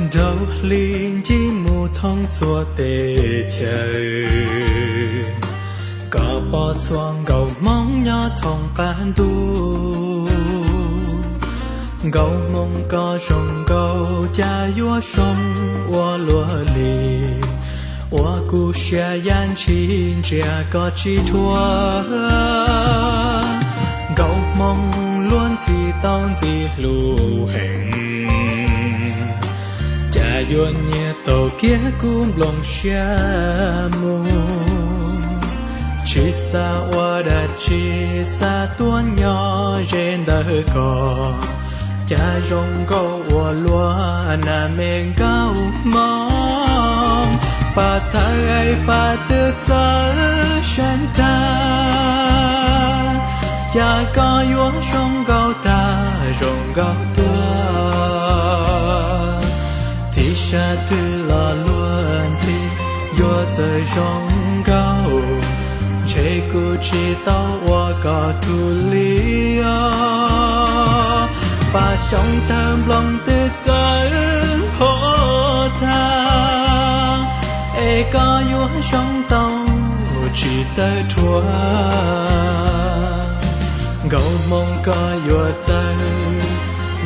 Nraug hli ncig mus thoob txhua teb chaws, koj pom txhua nkauj hmoob nyob thoob qab ntuj. Nkauj hmoob koj zoo nkauj, cas yuav zoo ua luaj li, ua kuv siab yam ntshis ntsia koj tsis dhuav. Nkauj hmoob luag ntxhi tau ntxim hlub heev, cas yuav nyiam tau kiag kuv nplooj siab mus. Tsis xav ua dab tsi, xav tuaj nyob ze ntawm koj, cas zoo nkauj ua luaj na me nkauj hmoob. Pab thawj pab twb txawj sab nrag, cas koj yuav zoo nkauj tag zoo nkauj tuag. Tiv sab twg los luag ntxhi yuav txawj zoo nkauj, ntshe kuv tsis tau ua koj tug li os. Pab xyoo tawg nplooj twb txawj npho tag, es koj yuav zoo tau tsis txawj dhuav. Nkauj hmoob koj yuav txawj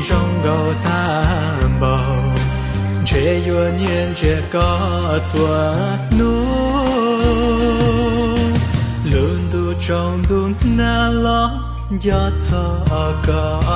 zoo nkauj tag npaum, ntshe yuav nyiam ntsia koj txhua hnub. Lub ntuj tsaus ntuj nag los nco txog koj.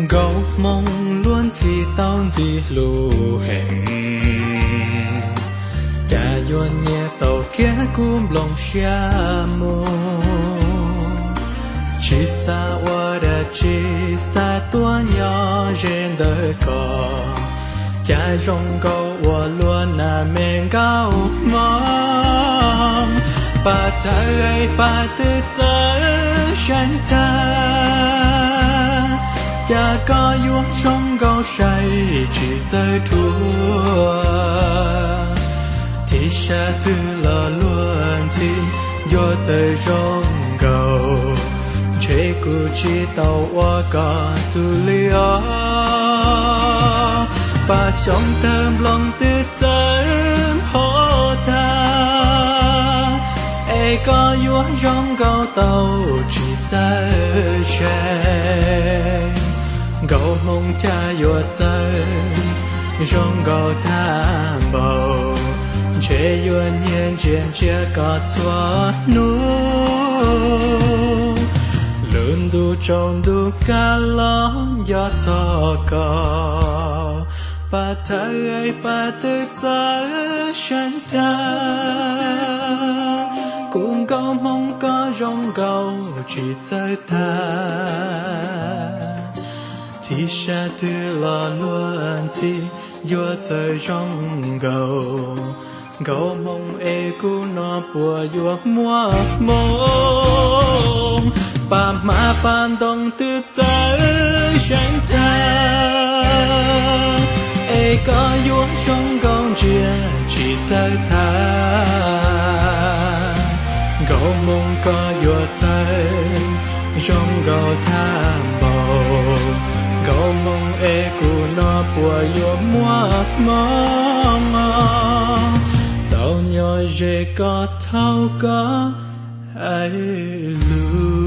Nkauj hmoob luag ntxhi tau ntxim hlub heev, cas yuav nyiam tau kiag kuv nplooj siab mus. Tsis xav ua dab tsi, xav tuaj nyob ze ntawm koj, cas zoo nkauj ua luaj na me nkauj hmoob. Pab thawj pab twb txawj sab nrag, cas koj yuav zoo nkauj saib tsis txawj dhuav. Tiv sab twg los luag ntxhi yuav txawj zoo nkauj, ntshe kuv tsis tau ua koj tug li os. Pab xyoo tawg nplooj twb txawj npho tag, es koj yuav zoo nkauj tau tsis txawj saib. Nkauj hmoob cas yuav txawj zoo nkauj tag npaum, ntshe yuav nyiam ntsia ntsia koj txhua hnub. Lub ntuj tsaus ntuj kab los nco txog koj. Pab thawj pab twb txawj sab nrag, kuv nkauj hmoob koj zoo nkauj tsis txawj tag. Tiv sab twg los luag ntxhi yuav txawj zoo nkauj. Nkauj hmoob es kuv no puas yuav muaj hmoo. Pab hmab pab ntoo twb txawj sab nrag, es koj yuav zoo nkauj ntsia tsis txawj tag. Nkauj hmoob koj yuav txawj zoo nkauj tag npaum. Nkauj hmoob es kuv no puas yuav muaj hmoo, tau nyob ze koj thaum koj hais lus.